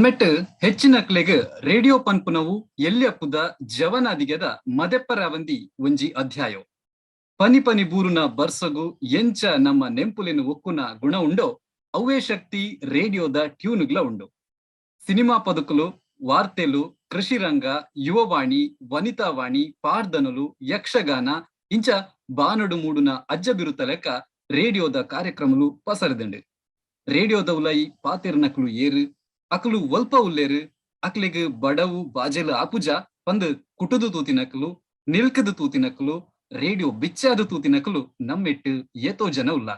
ನಮ್ಮೆಟ್ ಹೆಚ್ಚಿನಕ್ಲೆಗ್ radio ಪನ್ಪುನವು ಎಲ್ಯಪ್ಪುದ ಜವನಾದಿಗೆದ ಮದೆಪ್ಪರಾವಂದಿ ಒಂಜಿ ಅಧ್ಯಾಯೊ. ಪನಿ ಪನಿ ಬೂರುನ ಬರ್ಸೊಗು ಎಂಚ ನಮ್ಮ ನೆಂಪುಲೆನ್ ಒಕ್ಕುನ ಗುಣ ಉಂಡೋ ಅವ್ವೇ ಶಕ್ತಿ ರೇಡಿಯೋದ ಟ್ಯೂನ್ಗ್ಲ ಉಂಡು. ಸಿನಿಮಾ ಪದಕುಲು, ವಾರ್ತೆಲು, ಕೃಷಿ ರಂಗ, ಯುವವಾಣಿ, ವನಿತಾವಾಣಿ, ಪಾಡ್ದನಲು, ಯಕ್ಷಗಾನ ಇಂಚ ಬಾನೊಡು ಮೂಡುನ ಅಜ್ಜ ಬಿರುತ ಲೆಕ್ಕ ರೇಡಿಯೋದ ಕಾರ್ಯಕ್ರಮಲು ಪಸರಿದಂಡು. ರೇಡಿಯೋದ ಉಲಯಿ ಪಾತೆರ್ನಕುಲು ಏರ್, ಅಕುಲು ಒಲ್ಪ ಉಲ್ಲೆರ್, ಅಕ್ಲೆಗ್ ಬಡವು ಬಾಜೆಲು ಆಪುಜ ಪಂದ್ ಕುಟುದು ತೂತಿನಕುಲು, ನಿಲ್ಕದ್ ತೂತಿನಕುಲು, ರೇಡಿಯೋ ಬಿಚ್ಚಾದ್ ತೂತಿನಕುಲು ನಮ್ಮೆಟ್ ಏತೋ ಜನ ಉಲ್ಲ.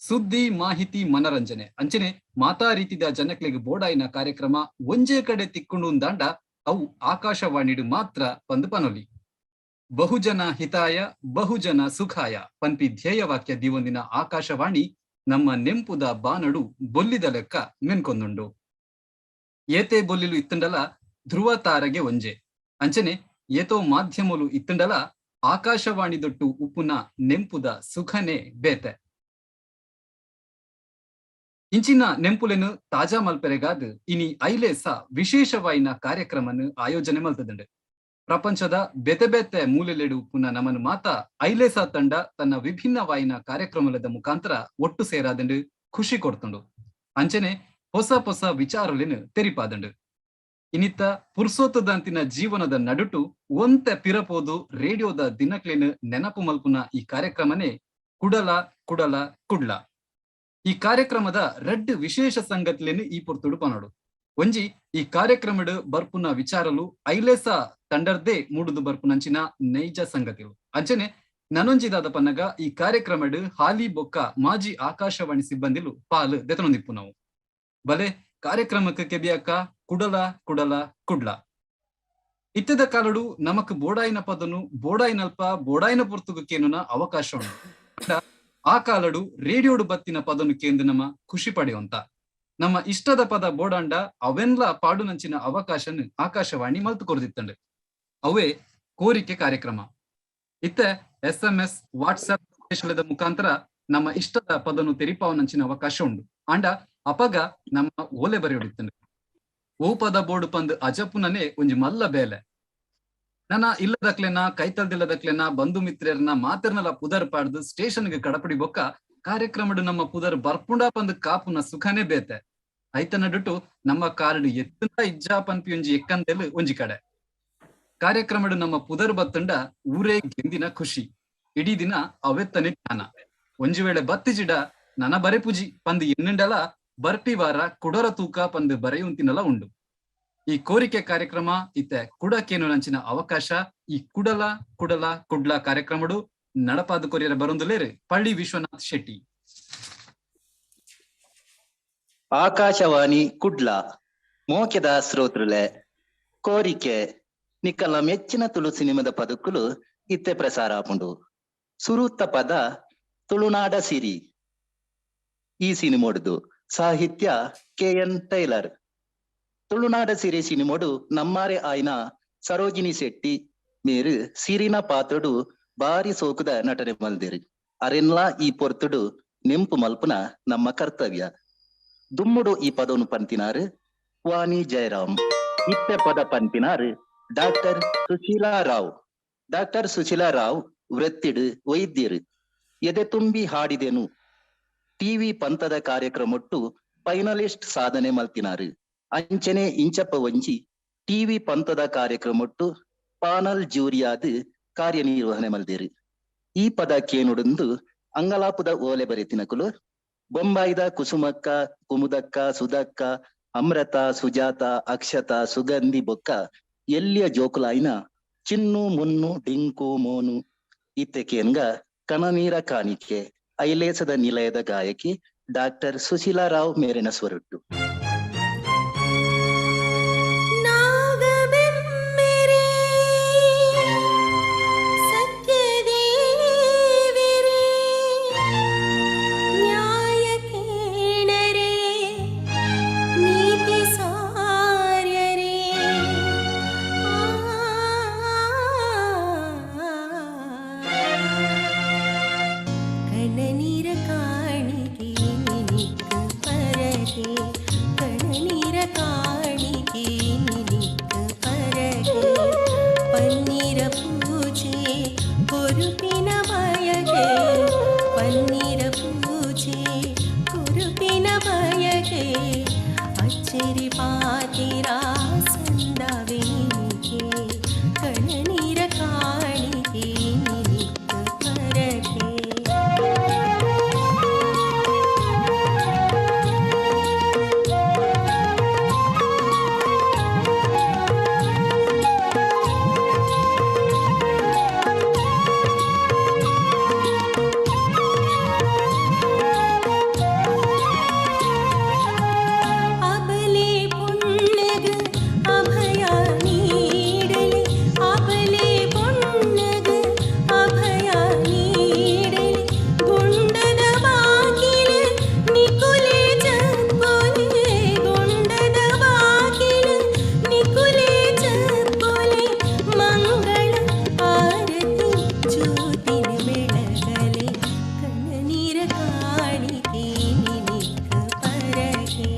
ಸುದ್ದಿ, ಮಾಹಿತಿ, ಮನರಂಜನೆ ಅಂಚನೆ ಮಾತಾ ರೀತಿದ ಜನಕ್ಲೆಗ್ ಬೋಡಾಯಿನ ಕಾರ್ಯಕ್ರಮ ಒಂಜೇ ಕಡೆ ತಿಕ್ಕುಂಡುಂದಾಂಡ ಅವು ಆಕಾಶವಾಣಿಡ್ ಮಾತ್ರ ಪಂದ್ ಪನೊಲಿ. ಬಹುಜನ ಹಿತಾಯ ಬಹುಜನ ಸುಖಾಯ ಪನ್ಪಿ ಧ್ಯೇಯ ವಾಕ್ಯ ದೀವೊಂದಿನ ಆಕಾಶವಾಣಿ ನಮ್ಮ ನೆಂಪುದ ಬಾನಡು ಬೊಲ್ಲಿದ ಲೆಕ್ಕ ಮೆನ್ಕೊಂದುಂಡು. ಏತೆ ಬೊಲ್ಲಿಲು ಇತ್ತುಂಡಲ ಧ್ರುವ ತಾರಗೆ ಒಂಜೆ. ಅಂಚನೆ ಏತೋ ಮಾಧ್ಯಮಲು ಇತ್ತುಂಡಲ ಆಕಾಶವಾಣಿ ದೊಟ್ಟು ಉಪ್ಪುನ ನೆಂಪುದ ಸುಖನೇ ಬೇತೆ. ಇಂಚಿನ ನೆಂಪುಲೆನ್ ತಾಜಾ ಮಲ್ಪೆರೆಗಾದ್ ಇನಿ ಐಲೇಸ ವಿಶೇಷವಾಯಿನ ಕಾರ್ಯಕ್ರಮನ್ ಆಯೋಜನೆ ಮಲ್ತದಂಡು. ಪ್ರಪಂಚದ ಬೇತೆ ಬೇತೆ ಮೂಲೆಲೆಡು ಉಪ್ಪುನ ನಮನ್ ಮಾತ ಐಲೇಸ ತಂಡ ತನ್ನ ವಿಭಿನ್ನವಾಯಿನ ಕಾರ್ಯಕ್ರಮದ ಮುಖಾಂತರ ಒಟ್ಟು ಸೇರಾದಂಡು, ಖುಷಿ ಕೊಡ್ತುಂಡು. ಅಂಚನೆ ಹೊಸ ಹೊಸ ವಿಚಾರಲೆನ್ ತೆರಿಪಾದಂಡು. ಇನಿತ್ತ ಪುರ್ಸೋತದಂತಿನ ಜೀವನದ ನಡುಟು ಒಂತೆ ಪಿರಪೋದು ರೇಡಿಯೋದ ದಿನಕ್ಲೆನ್ ನೆನಪು ಮಲ್ಪುನ ಈ ಕಾರ್ಯಕ್ರಮನೇ ಕುಡಲ ಕುಡಲ ಕುಡ್ಲ. ಈ ಕಾರ್ಯಕ್ರಮದ ರಡ್ಡ್ ವಿಶೇಷ ಸಂಗತಿಲೆನ್ ಈ ಪೊರ್ತುಡು ಪನೋಡು. ಒಂಜಿ, ಈ ಕಾರ್ಯಕ್ರಮಡ್ ಬರ್ಪುನ ವಿಚಾರಲು ಐಲೇಸ ತಂಡರ್ದೇ ಮೂಡುದು ಬರ್ಪುನಂಚಿನ ನೈಜ ಸಂಗತಿಲು. ಅಂಚನೆ ನನೊಂಜಿದಾದ ಪನ್ನಗ, ಈ ಕಾರ್ಯಕ್ರಮಡ್ ಹಾಲಿ ಬೊಕ್ಕ ಮಾಜಿ ಆಕಾಶವಾಣಿ ಸಿಬ್ಬಂದಿಲು ಪಾಲ್ ದೆತನೊಂದಿಪ್ಪುನವು. ಬಲೆ, ಕಾರ್ಯಕ್ರಮಕ್ಕೆ ಕೆಬಿಯಕ್ಕ. ಕುಡಲ ಕುಡಲ ಕುಡ್ಲ. ಇತ್ತದ ಕಾಲಡು ನಮಕ್ ಬೋಡಾಯಿನ ಪದನು ಬೋಡಾಯಿನಲ್ಪ ಬೋಡಾಯಿನ ಪೊರ್ತುಗು ಕೇನುನ ಅವಕಾಶ ಉಂಡು. ಆ ಕಾಲಡು ರೇಡಿಯೋಡು ಬತ್ತಿನ ಪದನು ಕೇಂದು ನಮ್ಮ ಖುಷಿ ಪಡೆಯುವಂತ, ನಮ್ಮ ಇಷ್ಟದ ಪದ ಬೋಡಾಂಡ ಅವೆನ್ಲ ಪಾಡುನಂಚಿನ ಅವಕಾಶನ್ ಆಕಾಶವಾಣಿ ಮಲ್ತು ಕೊರ್ದಿತ್ತಂಡು. ಅವೇ ಕೋರಿಕೆ ಕಾರ್ಯಕ್ರಮ. ಇತ್ತೆ ಎಸ್ಎಂಎಸ್, ವಾಟ್ಸ್ಆಪ್ ಮುಖಾಂತರ ನಮ್ಮ ಇಷ್ಟದ ಪದನು ತೆರಿಪಾವನಂಚಿನ ಅವಕಾಶ ಉಂಡು. ಆಂಡ ಅಪಗ ನಮ್ಮ ಓಲೆ ಬರೆಯೊಡಿತ್ತಂಡು. ಓ ಪದ ಬೋರ್ಡು ಪಂದ್ ಅಜಪುನನೆ ಒಂಜಿ ಮಲ್ಲ ಬೇಲೆ. ನನ ಇಲ್ಲದಕ್ಲೆನ, ಕೈತಲ್ದಿಲ್ಲದಕ್ಲೆನ, ಬಂಧು ಮಿತ್ರರ್ನ ಮಾತೆರ್ನಲ ಪುದರ್ ಪಾಡ್ದು ಸ್ಟೇಷನ್ಗೆ ಕಡಪಡಿ ಬೊಕ್ಕ ಕಾರ್ಯಕ್ರಮಡು ನಮ್ಮ ಪುದರ್ ಬರ್ಪುಂಡ ಪಂದ್ ಕಾಪುನ ಸುಖನೇ ಬೇತೆ. ಐತ ನಡುಟು ನಮ್ಮ ಕಾರ್ಡ್ ಎತ್ತುಂಡ ಇಜ್ಜಾ ಪನ್ಪಿ ಒಂಜಿ ಎಕ್ಕಂದೆಲ್ ಒಂಜಿ ಕಡೆ. ಕಾರ್ಯಕ್ರಮಡು ನಮ್ಮ ಪುದರ್ ಬತ್ತುಂಡ ಊರೇ ಗೆಂದಿನ ಖುಷಿ. ಇಡೀ ದಿನ ಅವೆತ್ತನೆ ಧ್ಯಾನ. ಒಂಜಿ ವೇಳೆ ಬತ್ತಿಜಿಡ ನನ ಬರೆಪುಜಿ ಪಂದ್ ಎನ್ನುಂಡಲ ಬರ್ಪಿ ವಾರ ಕುಡರ ತೂಕ ಪಂದ್ ಬರೆಯುಂತಿನಲ ಉಂಡು. ಈ ಕೋರಿಕೆ ಕಾರ್ಯಕ್ರಮ ಇತ್ತೆ ಕುಡಕೇನು ನಂಚಿನ ಅವಕಾಶ ಈ ಕುಡಲ ಕುಡಲ ಕುಡ್ಲ ಕಾರ್ಯಕ್ರಮಡು ನಡಪಾದ ಕೊರಿಯರ ಬರೊಂದುಲೇರು ಪಳ್ಳಿ ವಿಶ್ವನಾಥ್ ಶೆಟ್ಟಿ. ಆಕಾಶವಾಣಿ ಕುಡ್ಲ ಮೋಕೆದ ಶ್ರೋತೃಲೆ, ಕೋರಿಕೆ ನಿಕ್ಕಲ ಮೆಚ್ಚಿನ ತುಳು ಸಿನಿಮಾದ ಪದಕ್ಕುಲು ಇತ್ತೆ ಪ್ರಸಾರ ಆಪುಂಡು. ಸುರುತ್ತ ಪದ ತುಳುನಾಡ ಸಿರಿ ಈ ಸಿನಿಮೋಡ್ದು. ಸಾಹಿತ್ಯ ಕೆ ಎನ್ ಟೈಲರ್. ತುಳುನಾಡ ಸಿರಿ ಸಿನಿಮೋಡು ನಮ್ಮಾರೆ ಆಯ್ನ ಸರೋಜಿನಿ ಶೆಟ್ಟಿ ಮೇರು ಸಿರಿನ ಪಾತ್ರಡು ಬಾರಿ ಸೋಕುದ ನಟನೆ ಮಲ್ದಿರಿ. ಅರೆನ್ಲಾ ಈ ಪೊರ್ತುಡು ನೆಂಪು ಮಲ್ಪುನ ನಮ್ಮ ಕರ್ತವ್ಯ. ದುಮ್ಮುಡು ಈ ಪದವನ್ನು ಪಂತಿನಾರು ವಾಣಿ ಜಯರಾಮ್. ಇತ್ತೆ ಪದ ಪನ್ಪಿನಾರು ಡಾಕ್ಟರ್ ಸುಶೀಲಾ ರಾವ್. ಡಾಕ್ಟರ್ ಸುಶೀಲಾ ರಾವ್ ವೃತ್ತಿಡು ವೈದ್ಯರು. ಎದೆ ತುಂಬಿ ಹಾಡಿದೆನು ಟಿವಿ ಪಂತದ ಕಾರ್ಯಕ್ರಮೊಟ್ಟು ಫೈನಲಿಸ್ಟ್ ಸಾಧನೆ ಮಲ್ತಿನಾರು. ಅಂಚನೆ ಇಂಚಪ್ಪ ಒಂಜಿ ಟಿವಿ ಪಂತದ ಕಾರ್ಯಕ್ರಮೊಟ್ಟು ಪಾನಲ್ ಜೂರಿಯಾದ ಕಾರ್ಯನಿರ್ವಹಣೆ ಮಲ್ದಿರು. ಈ ಪದ ಕೇನುಡುಂದು ಅಂಗಲಾಪುದ ಓಲೆ ಬರೆತಿನಕುಲು ಬೊಂಬಾಯಿದ ಕುಸುಮಕ್ಕ, ಕುಮುದಕ್ಕ, ಸುಧಕ್ಕ, ಅಮೃತ, ಸುಜಾತ, ಅಕ್ಷತ, ಸುಗಂಧಿ ಬೊಕ್ಕ ಎಲ್ಲಿಯ ಜೋಕುಲಾಯಿನ ಚಿನ್ನು, ಮುನ್ನು, ಡಿಂಕು, ಮೋನು. ಇತ್ತೆ ಕೇನ್ಗ ಕಣನೀರ ಕಾಣಿಕೆ, ಐಲೇಸದ ನಿಲಯದ ಗಾಯಕಿ ಡಾಕ್ಟರ್ ಸುಶೀಲಾ ರಾವ್ ಮೇರಿನ ಸ್ವರುಟ್ಟು. ನಾಗಬೆಮ್ಮೆರೆ ಸತ್ಯದೇವೆರೆ ನ್ಯಾಯ ಕೇಣರೆ ನೀತಿ ಸಾರ್ಯರೆ ಆ ಕಣನೀರ ಕಾಣಿಕೆ ನಿನಿಕ್ ಪರಕೆ. ಪಂಚೆರಿ ಪಾತಿರ ಸಂದವೆನಿಕೆ ಕಣನೀರ ಕಾಣಿಕೆ ನಿನಿಕ್ಕ ಪರಕೆ. ಅಬಲೆ ಪುಣ್ಣಗ ಅಭಯ ನೀಡಲಿ, ಅಬಲೆ ಪುಣ್ಣಗ ಅಭಯ ನೀಡಲಿ, ಗುಂಡದ ಬಾಗಿಲ ನಿಕುಲೆ ಚಪ್ಪೊಲೆ, ಗುಂಡದ ಬಾಗಿಲ ನಿಕುಲೆ ಚಪ್ಪೊಲೆ, ಮಂಗಳ ಆರತಿ ಜ್ಯೋತಿನ ಬೆಳಗಲೆ, ಕಣ್ಣನೀರ ಕಾಣಿಕೆ ನಿನಿಕ್ಕ ಪರಕೆ.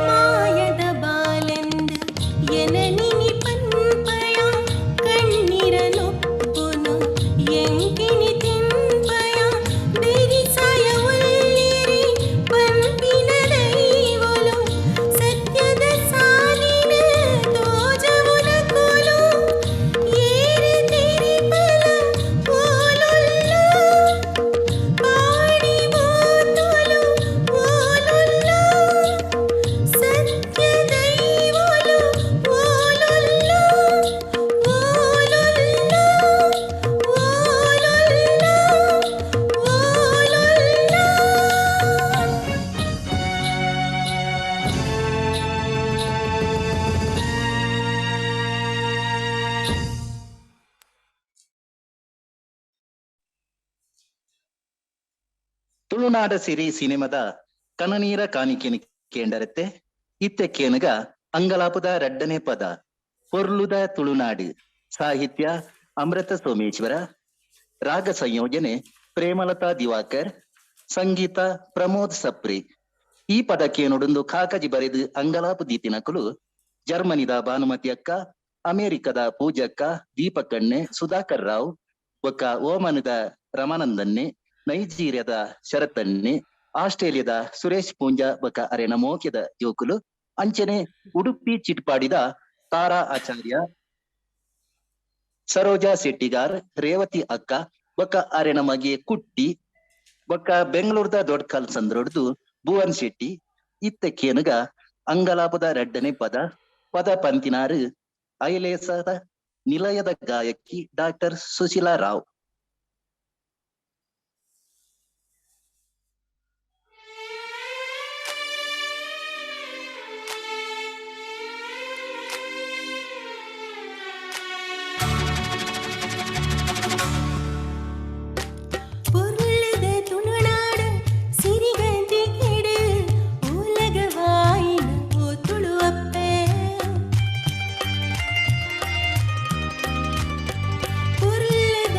ಮಾಯದ ಬಾಲೆಂದು ಎನನಿನಿ ಪನ್ಪಯ, ಕಣ್ಣೀರ ನೊಪ್ಪುನು ಎಂಕಿನಿ ತಿನ್ಪಯ, ಬೆರಿಸಾಯ ಉಲ್ಲಿರಿ ಪನ್ಪಿನ ದೈವೊಲು, ಸತ್ಯದ ಸಾಲಿನ ತೋಜವುನ ಕೋಲು, ಏರು ತೆರಿಪಲ ಓಲುಲ್ಲ, ಪಾಡಿ ಮೋತುಲು ಓಲುಲ್ಲ, ಸತ್ಯ ದೈವೊಲು ಓಲುಲ್ಲ, ಓಲುಲ್ಲ, ಓಲುಲ್ಲ, ಓಲುಲ್ಲ. ತುಳುನಾಡ ಸಿರಿ ಸಿನಿಮಾದ ಕನನೀರ ಕಾಣಿಕೆನಿ ಕೇಂಡರತ್ತೆ. ಇತ್ತೆ ಕೇನುಗ ಅಂಗಲಾಪುದ ರಡ್ಡನೆ ಪದ ಪೊರ್ಲುದ ತುಳುನಾಡು. ಸಾಹಿತ್ಯ ಅಮೃತ ಸೋಮೇಶ್ವರ, ರಾಗ ಸಂಯೋಜನೆ ಪ್ರೇಮಲತಾ ದಿವಾಕರ್, ಸಂಗೀತ ಪ್ರಮೋದ್ ಸಪ್ರಿ. ಈ ಪದಕ್ಕೆ ನುಡುಂದು ಕಾಕಜಿ ಬರೆದು ಅಂಗಲಾಪು ದೀತಿನಕುಲು ಜರ್ಮನಿದ ಭಾನುಮತಿ ಅಕ್ಕ, ಅಮೆರಿಕದ ಪೂಜಕ್ಕ, ದೀಪಕಣ್ಣೆ, ಸುಧಾಕರ್ ರಾವ್, ಬೊಕ್ಕ ಓಮನದ ರಮಾನಂದನ್ನೆ, ನೈಜೀರಿಯಾದ ಶರತನ್ನೆ, ಆಸ್ಟ್ರೇಲಿಯಾದ ಸುರೇಶ್ ಪೂಂಜಾ ಬೊಕ್ಕ ಅರೆನ ಮೋಕ್ಯದ ಜೋಕುಲು, ಅಂಚನೆ ಉಡುಪಿ ಚಿಟ್ಪಾಡಿದ ತಾರಾ ಆಚಾರ್ಯ, ಸರೋಜಾ ಶೆಟ್ಟಿಗಾರ್, ರೇವತಿ ಅಕ್ಕ ಬೊಕ್ಕ ಅರೆನ ಮಗೆ ಕುಟ್ಟಿ, ಬೊಕ್ಕ ಬೆಂಗಳೂರದ ದೊಡ್ಡ ಸಂದ್ರೊಡ್ದು ಭುವನ್ ಶೆಟ್ಟಿ. ಇತ್ತ ಕೇನುಗ ಅಂಗಲಾಪದ ರಡ್ಡನೆ ಪದ. ಪದ ಪಂತಿನಾರು ಐಲೇಸದ ನಿಲಯದ ಗಾಯಕಿ ಡಾಕ್ಟರ್ ಸುಶೀಲಾ ರಾವ್. பொருளுத துளுநாடு சிறிகந்தி கெடு உலகவாயின ஓ துளுவப்பே. பொருளுத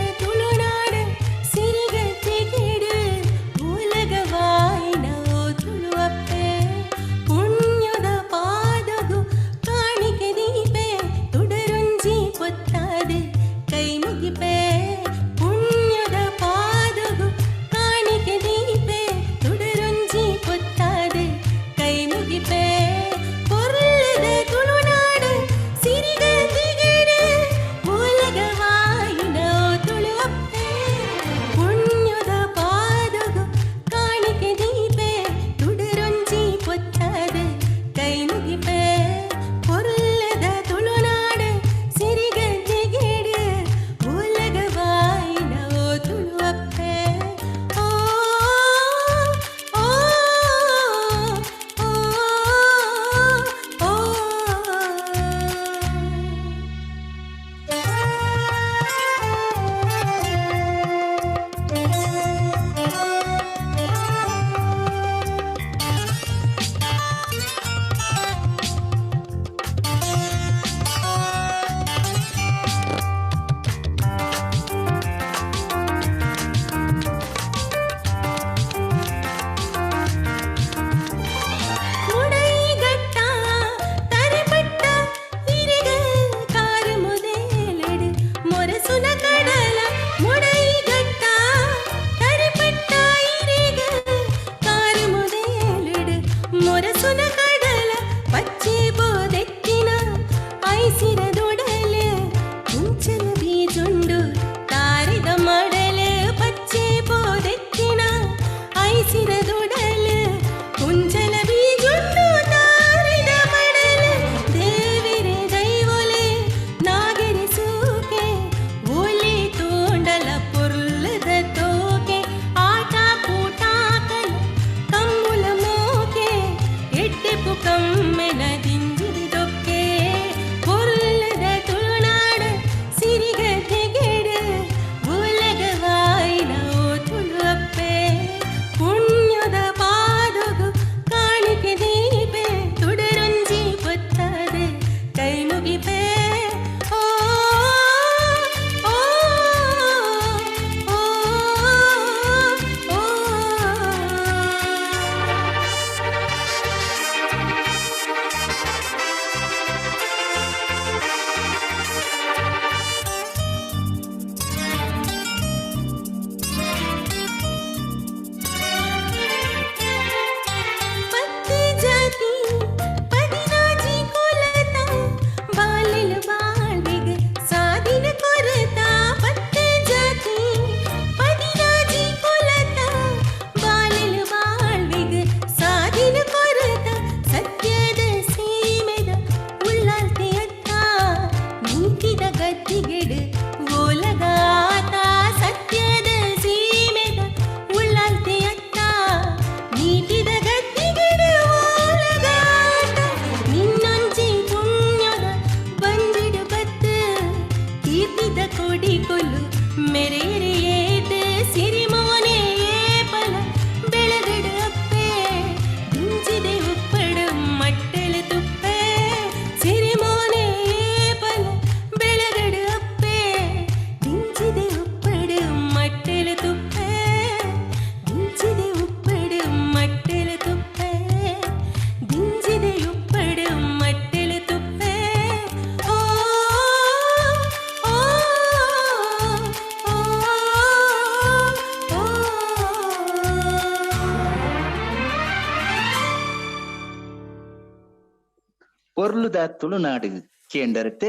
ಪೊರ್ಲುದ ತುಳುನಾಡು ಕೇಂಡರತ್ತೆ.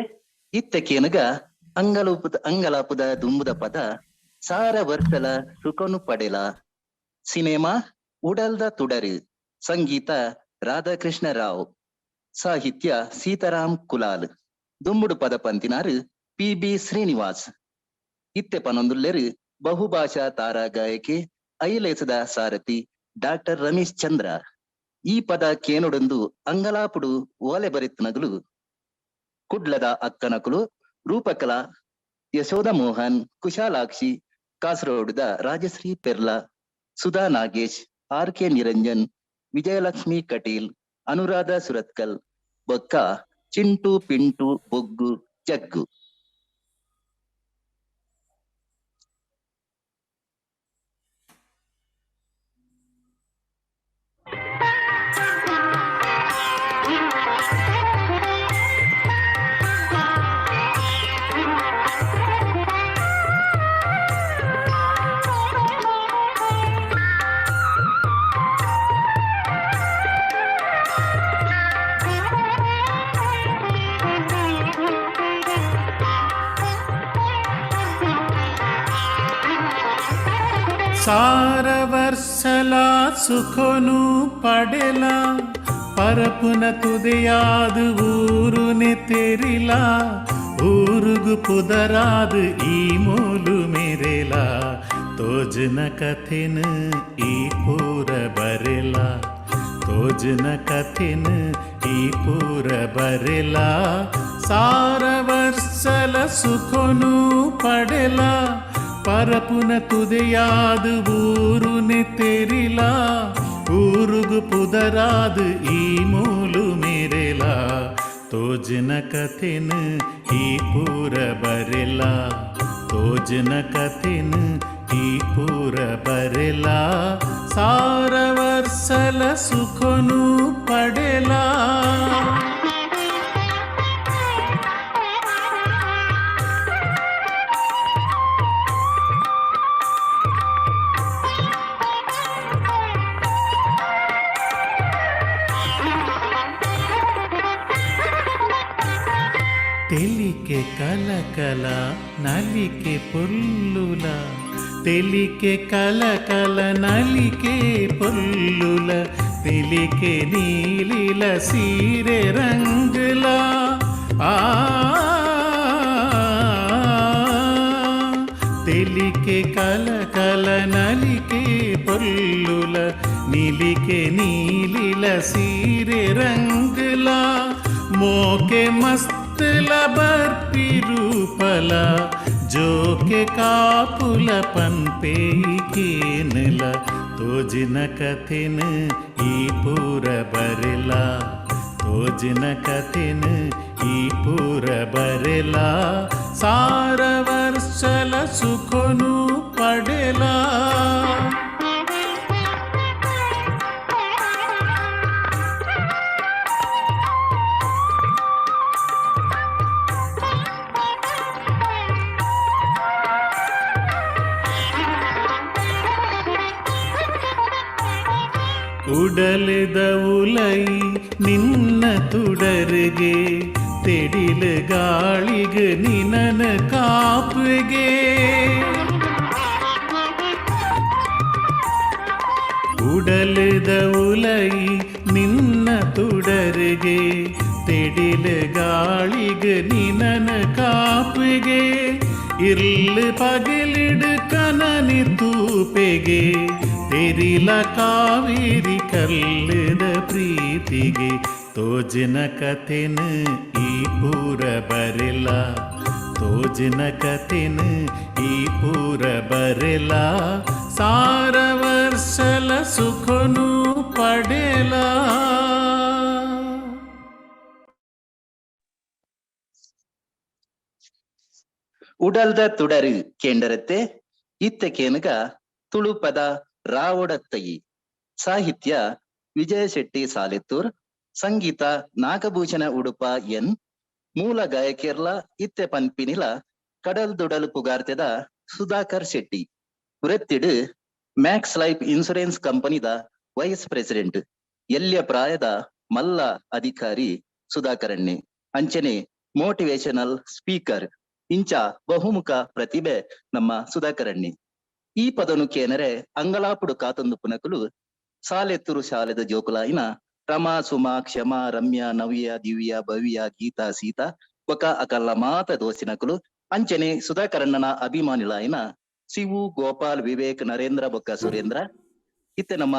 ಇತ್ತ ಕೇನುಗ ಅಂಗಲೂಪದ ಅಂಗಲಾಪುದ ದುಂಬುದ ಪದ ಸಾರ ವರ್ಷಲ ಸುಖನು ಪಡೆಲ. ಸಿನಿಮಾ ಉಡಲ್ದ ತುಡರು, ಸಂಗೀತ ರಾಧಾಕೃಷ್ಣ ರಾವ್, ಸಾಹಿತ್ಯ ಸೀತಾರಾಮ್ ಕುಲಾಲ್, ದುಂಬುಡು ಪದ ಪಂತಿನಾರು ಪಿ ಬಿ ಶ್ರೀನಿವಾಸ್. ಇತ್ತೆ ಪನೊಂದುಲ್ಲೆರು ಬಹುಭಾಷಾ ತಾರಾ ಗಾಯಕಿ ಐಲೇಸದ ಸಾರಥಿ ಡಾಕ್ಟರ್ ರಮೇಶ್ ಚಂದ್ರ. ಈ ಪದ ಕೇನುಡೊಂದು ಅಂಗಲಾಪುಡು ಓಲೆ ಬರೆತ್ನಗಲು ಕುಡ್ಲದ ಅಕ್ಕನಕುಲು ರೂಪಕಲಾ ಯಶೋಧ ಮೋಹನ್, ಕುಶಾಲಾಕ್ಷಿ, ಕಾಸರಗೋಡುದ ರಾಜಶ್ರೀ ಪೆರ್ಲಾ, ಸುಧಾ ನಾಗೇಶ್, ಆರ್ ಕೆ ನಿರಂಜನ್, ವಿಜಯಲಕ್ಷ್ಮಿ ಕಟೀಲ್, ಅನುರಾಧ ಸುರತ್ಕಲ್, ಬೊಕ್ಕ ಚಿಂಟು ಪಿಂಟು ಬೊಗ್ಗು ಜಗ್ಗು. ಸಾರ ವರ್ಷಲ ಸುಖನು ಪಡೆಲ, ಪರಪುನ ತುದೆಯಾದು ಊರುನೆ ತೆರಿಲ, ಊರುಗು ಪುದರಾದು ಈ ಮೂಲು ಮೆರೆಲ, ತೋಜನ ಕಥೆನು ಈ ಪೂರ ಬರೆಲ, ತೋಜನ ಕಥೆನು ಈ ಪೂರ ಬರೆಲ. ಸಾರ ವರ್ಷಲ ಸುಖನು ಪಡೆಲ, ಪರಪುನ ತುದೆಯಾದು ಊರುನೆ ತೆರಿಲ, ಊರುಗು ಪುದರಾದು ಈ ಮೂಲು ಮೆರೆಲ, ತೋಜನ ಕಥೆನು ಈ ಪೂರ ಬರೆಲ, ತೋಜನ ಕಥೆನು ಈ ಪೂರ ಬರೆಲ. ಸಾರ ವರ್ಷಲ ಸುಖನು ಪಡೆಲ. ತೆಲಿಕೆ ಕಲಕಲ ನಲಿಕೆ ಪೊಲ್ಲುಲ, ತೆಲಿಕೆ ಕಲಕಲ ನಲಿಕೆ ಪೊಲ್ಲುಲ, ತೆಲಿಕೆ ನೀಲಿಲ ಸೀರೆ ರಂಗುಲ, ಆ ತೆಲಿಕೆ ಕಲಕಲ ನಲಿಕೆ ಪೊಲ್ಲುಲ, ನಿಲಿಕೆ ನೀಲಿಲ ಸೀರೆ ರಂಗುಲ, ಮೋಕೆ ಮಸ್ತಲ ಬರ್ಪಿ ರೂಪಲ, ಜೋಕೆ ಕಾಪುಲ ಪನ್ಪೇ ಕೇನಲ, ತೋಜಿನ ಕಥೆನು ಈ ಪೂರ ಬರೆಲ, ತೋಜಿನ ಕಥೆನು ಈ ಪೂರ ಬರೆಲ. ಸಾರ ವರ್ಷಲ ಸುಖನು ಪಡೆಲ. ಉಡಲಿದ ಉಲೈ ನಿನ್ನ ತುಡರಿಗೆ, ತೆಡಿಲು ಗಾಳಿಗೆ ನಿನನ ಕಾಪಿಗೆ, ಉಡಲಿದ ಉಲೈ ನಿನ್ನ ತುಡರಿಗೆ, ತೆಡಿಲು ಗಾಳಿಗೆ ನಿನನ ಕಾಪಿಗೆ, ಇರ್ಲು ಪಗಲಿಡು ಕನನಿ ತೂಪೆಗೆ, ತೆರಿಲ ಕಾವೇರಿ ಕಲ್ಲದ ಪ್ರೀತಿಗೆ, ತೋಜಿನ ಕಥೆನು ಈ ಪೂರ ಬರೆಲ, ತೋಜಿನ ಕಥೆನು ಈ ಪೂರ ಬರೆಲ. ಸಾರ ವರ್ಷಲ ಸುಖನು ಪಡೆಲ. ಉಡಲ್ದ ತುಡರು ಕೇಂಡರತ್ತೆ. ಇತ್ತ ಕೇನುಗ ತುಳು ಪದ ರಾವಡತ್ತಯಿ, ಸಾಹಿತ್ಯ ವಿಜಯ ಶೆಟ್ಟಿ ಸಾಲೆತ್ತೂರ್, ಸಂಗೀತ ನಾಗಭೂಷಣ ಉಡುಪ ಎನ್, ಮೂಲ ಗಾಯಕಿಯರ್ಲ ಇತ್ತೆ ಪನ್ಪಿನಿಲ ಕಡಲ್ ದುಡಲ್ ಪುಗಾರ್ತೆದ ಸುಧಾಕರ್ ಶೆಟ್ಟಿ, ವೃತ್ತಿಡು ಮ್ಯಾಕ್ಸ್ ಲೈಫ್ ಇನ್ಸೂರೆನ್ಸ್ ಕಂಪನಿದ ವೈಸ್ ಪ್ರೆಸಿಡೆಂಟ್, ಎಲ್ಯ ಪ್ರಾಯದ ಮಲ್ಲ ಅಧಿಕಾರಿ ಸುಧಾಕರಣ್ಣೆ. ಅಂಚನೆ ಮೋಟಿವೇಶನಲ್ ಸ್ಪೀಕರ್ ಇಂಚ ಬಹುಮುಖ ಪ್ರತಿಭೆ ನಮ್ಮ ಸುಧಾಕರಣ್ಣೆ. ಈ ಪದನು ಕೇನರೆ ಅಂಗಲಾಪುಡು ಕಾತೊಂದು ಪುನಕುಲು ಸಾಲೆತ್ತೂರು ಶಾಲೆದ ಜೋಕುಲಾಯಿನ ರಮಾ, ಸುಮಾ, ಕ್ಷಮಾ, ರಮ್ಯಾ, ನವ್ಯ, ದಿವ್ಯ, ಭವ್ಯ, ಗೀತಾ, ಸೀತಾ ಬೊಕ ಅಕಲ್ಲ ಮಾತ ದೋಸಿನಕುಲು. ಅಂಚನೆ ಸುಧಾಕರಣ್ಣನ ಅಭಿಮಾನಿಲಾಯಿನ ಶಿವು, ಗೋಪಾಲ್, ವಿವೇಕ್, ನರೇಂದ್ರ ಬೊಕ್ಕ ಸುರೇಂದ್ರ. ಇತ್ತೆ ನಮ್ಮ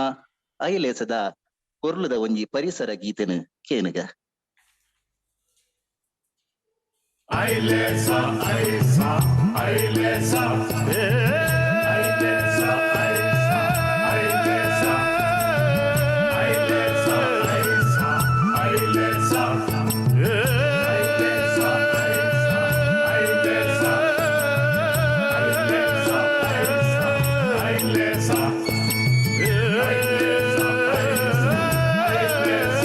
ಐಲೇಸದ ಪೊರ್ಲುದ ಒಂಜಿ ಪರಿಸರ ಗೀತೆನು ಕೇನುಗ. ಐಲೇಸ ಐಸ ಐಲೇಸ ಐಲೇಸ ಐಸ ಐಲೇಸ ಐಲೇಸ ಐಸ ಐಲೇಸ ಐಲೇಸ ಐಸ ಐಲೇಸ ಐಲೇಸ ಐಸ ಐಲೇಸ ಐಲೇಸ ಐಸ ಐಲೇಸ.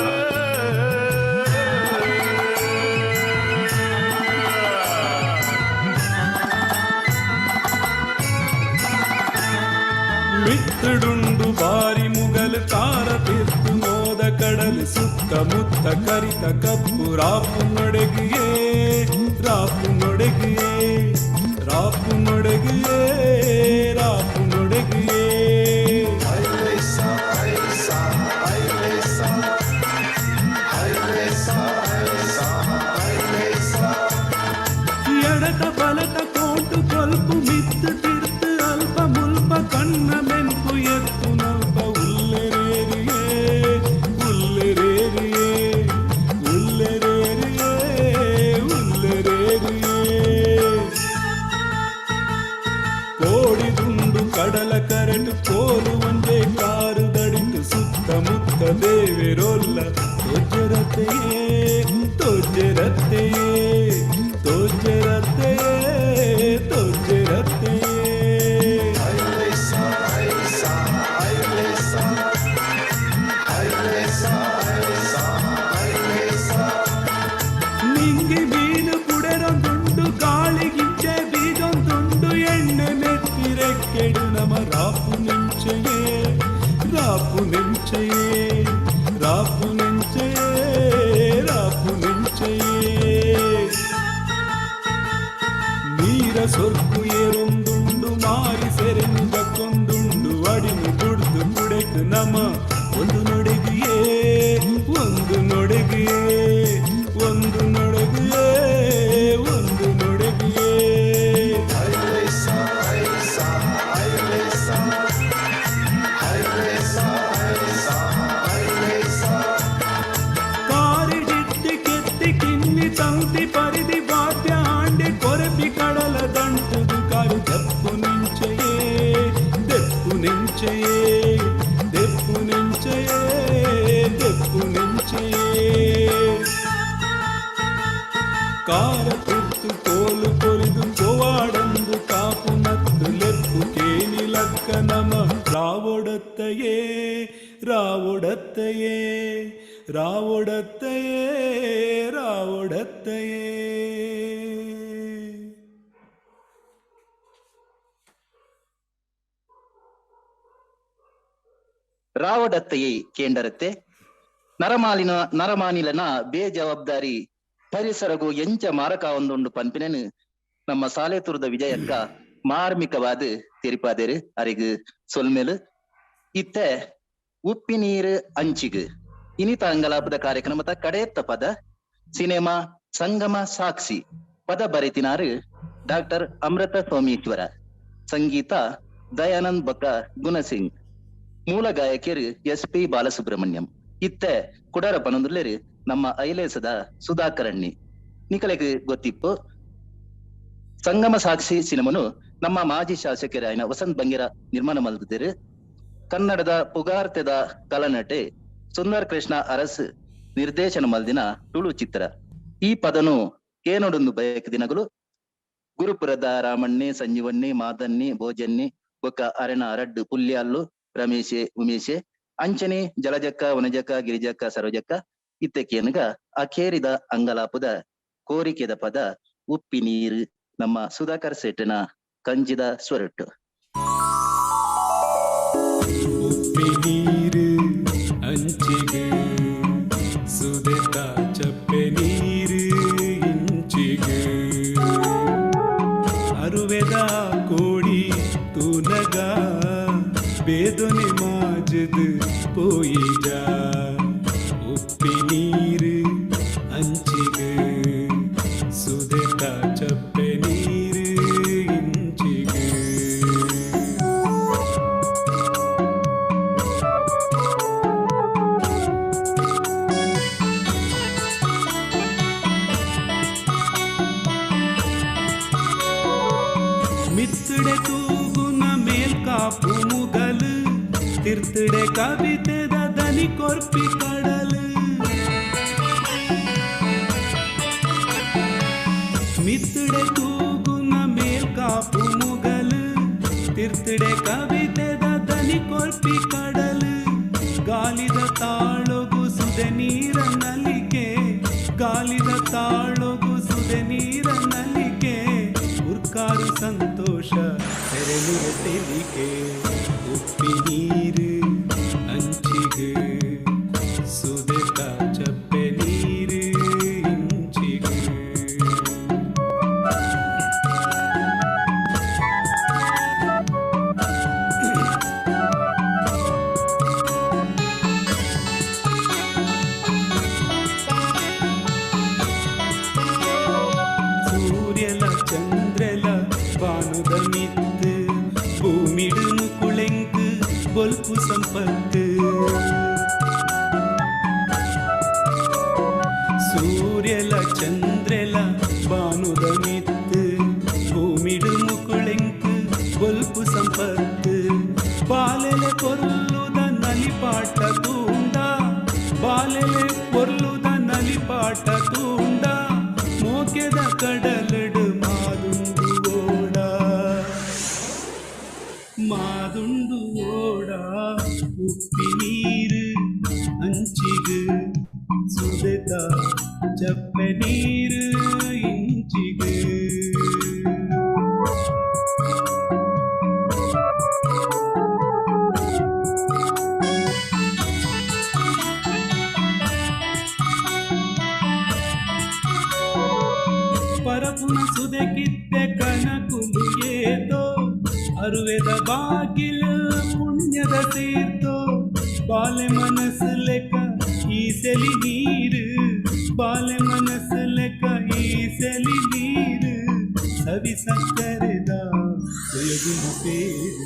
ಮಿತ್ತಡುಂಡು ಬಾರಿ ಮುಗಲ್ ಕಾರ ತೀರ್ತು ಮೋದ ಕಡಲ್ ಸುತ್ತ ಮುತ್ತ ಕರಿತ ಕಪ್ಪು ರಾಪು ನೊಡೆಗಿಯೇ ರಾಪು ನೊಡೆಗಿಯೇ ರಾಪು ನೊಡೆಗಿಯೇ ರಾಪು ನೊಡೆಗಿಯೇ. ಎಡತ ಬಲತ ಕೋಟು ಕೊಲ್ಪು ಮಿತ್ತು ತಿರ್ತು ಅಲ್ಪ ಮುಲ್ಪ ಕಣ್ಣ ಮೆನ್ಪು ಎತ್ತು ನಲ್ಪ ಉಲ್ಲೆರೇರಿಯೇ ಉಲ್ಲೆರೇರಿಯೇ ಉಲ್ಲೆರೇರಿಯೇ ಉಲ್ಲೆರೇರಿಯೇ. ಕೋಡಿದುಂಡು ಕಡಲ ಕರೆಟು ಕೋಲು ಒಂಜೆ ಕಾರು ದಡಿತು ಸುತ್ತಮುತ್ತ ದೇವಿರೊಲ್ಲ ತೋಜರತೆಯೇ ತೋಜರತೆಯೇ ತೋಜರತೆಯೇ ತೋಜರತೆಯೇ. ನಿಂಗೆ ಮೀನು ಪುಡೆರೊಂದುಂಡು ಗಾಳಿಗಿಂಚೆ ಬೀಜೊಂದುಂಡು ಎಣ್ಣೆ ನೆತ್ತಿರೆಕ್ಕೆಡು ನಮ ರಾಪು ನೆಂಚೆಯೇ ರಾಪು ನೆಂಚೆಯೇ ರಾಪು ನೆಂಚೆಯೇ ರಾಪು ನೆಂಚೆಯೇ. ನೀರ ಸೊರ್ಕು ಏರೊಂದುಂಡು ಮಾರಿ ಸೆರೆನು ದಕ್ಕೊಂದುಂಡು ಅಡಿನು ದುಡ್ದು ಪುಡೆಕ್ ನಮ ಒಂದು ನೊಡೆಗಿಯೇ ಒಂದು ನೊಡೆಗಿಯೇ ಒಂದು ನೊಡೆಗಿಯೇ ಒಂದು ನೊಡೆಗಿಯೇ. ಕಾರಿಡಿತ್ತಿ ಕೆತ್ತಿ ಕಿನ್ನಿ ತಂತಿ ಪರಿಧಿ ವಾದ್ಯ ಆಂಡೆ ಕೊರಪಿ ಕಡಲ ದಂಟುದು ಕಾರು ದಪ್ಪು ನಿಂಚೆಯೇ ದೆಪ್ಪು ನೆಂಚೆಯೇ ದೆಪ್ಪು ನೆಂಚೆಯೇ ದೆಪ್ಪು ನೆಂಚೆಯೇ. ಕಾರ ತುರ್ತು ಕೋಲು ಕೊರಿದು ಕೋವಾಡಂದು ಕಾಪು ನತ್ತು ಲೆಪ್ಪು ಕೇನಿ ಲಕ್ಕ ನಮ ರಾವೊಡತ್ತಯೇ ರಾವೊಡತ್ತಯೇ ರಾವೊಡತ್ತಯೇ ರಾವೊಡತ್ತಯೇ. ರಾವಡತ್ತೆಯೇ ಕೇಂಡರತ್ತೆ ನರಮಾಲಿನ ನರಮಾನಿಲನ ಬೇಜವಾಬ್ದಾರಿ ಪರಿಸರಗು ಎಂಚ ಮಾರಕ ಒಂದುಂಡು ಪನ್ಪಿನನು ನಮ್ಮ ಸಾಲೆತುರದ ವಿಜಯಕ್ಕ ಮಾರ್ಮಿಕವಾದ ತೆರಿಪಾದೇರು ಅರಿಗು ಸೊಲ್ಮೇಲು. ಇತ್ತೆ ಉಪ್ಪಿನೀರು ಅಂಚಿಗು ಇನಿತ ಅಂಗಲಾಪದ ಕಾರ್ಯಕ್ರಮದ ಕಡೆಯತ್ತ ಪದ ಸಿನಿಮಾ ಸಂಗಮ ಸಾಕ್ಷಿ. ಪದ ಬರೆತಿನಾರು ಡಾಕ್ಟರ್ ಅಮೃತ ಸೋಮೇಶ್ವರ, ಸಂಗೀತ ದಯಾನಂದ್ ಬೊಕ್ಕ ಗುಣಸಿಂಗ್, ಮೂಲ ಗಾಯಕಿಯರು ಎಸ್ ಪಿ ಬಾಲಸುಬ್ರಹ್ಮಣ್ಯಂ. ಇತ್ತೆ ಕುಡರ ಪನೊಂದುಲ್ಲೆರು ನಮ್ಮ ಐಲೇಸದ ಸುಧಾಕರಣ್ಣಿ. ನಿಕಲೆಗ್ ಗೊತ್ತಿಪ್ಪು ಸಂಗಮ ಸಾಕ್ಷಿ ಸಿನಿಮನು ನಮ್ಮ ಮಾಜಿ ಶಾಸಕರಾಯನ ವಸಂತ್ ಬಂಗೇರ ನಿರ್ಮಾಣ ಮಲ್ದಿರು. ಕನ್ನಡದ ಪುಗಾರ್ತೆದ ಕಲನಟೆ ಸುಂದರ್ ಕೃಷ್ಣ ಅರಸ್ ನಿರ್ದೇಶನ ಮಲ್ದಿನ ತುಳು ಚಿತ್ರ. ಈ ಪದನು ಕೇನೊಡೊಂದು ಬಯಕ ದಿನಗಳು ಗುರುಪುರದ ರಾಮಣ್ಣೆ, ಸಂಜೀವಣ್ಣೆ, ಮಾದನ್ನಿ, ಭೋಜನ್ನಿ ಬೊಕ್ಕ ಅರೆನ ಅರಡ್ಡು ಪುಲ್ಯಾಲ್ಲು ರಮೇಶೆ, ಉಮೇಶೆ, ಅಂಚನೆ ಜಲಜಕ್ಕ, ವನಜಕ್ಕ, ಗಿರಿಜಕ್ಕ, ಸರೋಜಕ್ಕ. ಇತ್ತಕೇನುಗ ಅಖೇರಿದ ಅಂಗಲಾಪುದ ಕೋರಿಕೆದ ಪದ ಉಪ್ಪಿ ನೀರು ನಮ್ಮ ಸುಧಾಕರ್ ಸೇಠನ ಕಂಜಿದ ಸ್ವರಟ್ಟು. ಉಪ್ಪಿ ನೀರು ಅಂಚಿಗೆ ಸುದೆತ ಚಪ್ಪೆ ಅಂಚಿಗ್ ಸುದೆತ ಚಪ್ಪೆ ನೀರು ಇಂಚಿಗ್. ಮಿತ್ತಡೆ ತೂಗುನ ಮೇಲ್ಕಾಪು ಮುಗಲು, ತಿರ್ತಡೆ ಕವಿತೆದ ದನಿ ಕೊರ್ಪಿ ಕಡಲು. ಮಿತ್ತಡೆ ತೂಗುನ ಮೇಲ್ಕಾಪು ಮುಗಲು, ತಿರ್ತಡೆ ಕವಿತೆದ ದನಿ ಕೊರ್ಪಿ ಕಡಲು. ಗಾಲಿದ ತಾಳೊಗು ಸುದೆ ನೀರ ನಲಿಕೆ, ಗಾಲಿದ ತಾಳೊಗು ಸುದೆ ನೀರ ನಲಿಕೆ. ಉರ್ಕಾರು ಸಂತೋಷ ಸೆರೆನುರೆ ತೆಲಿಕೆ. ಉಪ್ಪಿ ನೀರು ಅಂಚಿಗ್, ಸುದೆತ ಚಪ್ಪೆ ನೀರು ಇಂಚಿಗ್. ಸೂರ್ಯಲ ಚಂದ್ರಲ ಬಾನುದ ಮಿತ್ತು, ಭೂಮಿಡು ಮುಕುಳೆಂಕ್ ಬೊಲ್ಪು ಸಂಪತ್ತು. ಸೂರ್ಯಲ ಚಂದ್ರಲ ಬಾನುದ ಮಿತ್ತು, ಭೂಮಿಡು ಮುಕುಳೆಂಕ್ ಬೊಲ್ಪು ಸಂಪತ್ತು. ಬಾಲೆಲೆ ಕೊರ್ಲುದ ನಲಿಪಾಟ ತೂಂಡ, ಬಾಲೆಲೆ ಕೊರ್ಲುದ ನಲಿಪಾಟ ತೂಂಡ, ಮೋಕೆದ ಕಡಲಡು ಮಾದುಂಡು ಓಡ, ಮಾದುಂಡು ಓಡ. ಉಪ್ಪಿ ನೀರು ಅಂಚಿಗ್, ಸುದೆತ ಚಪ್ಪೆ ನೀರು ಇಂಚಿಗ್. ಪರಪುನ ಸುದೆಕಿತ್ತೆ ಕಣಕುಲು ಏತೋ, ಅರುವೆದ ಬಾಗಿಲು ಪುಣ್ಯದ ತೀರ್ಥೋ. ಬಾಲೆ ಮನಸ್ಸು ಲೆಕ್ಕ ಈ ಸೆಲಿ ನೀರು, ಬಾಲೆ ಮನಸ್ಸು ಲೆಕ್ಕ ಈ ಸೆಲಿ ನೀರು. ಸವಿ ಸಕ್ಕರೆದ ತೊಯಗುನ ಪೇರು.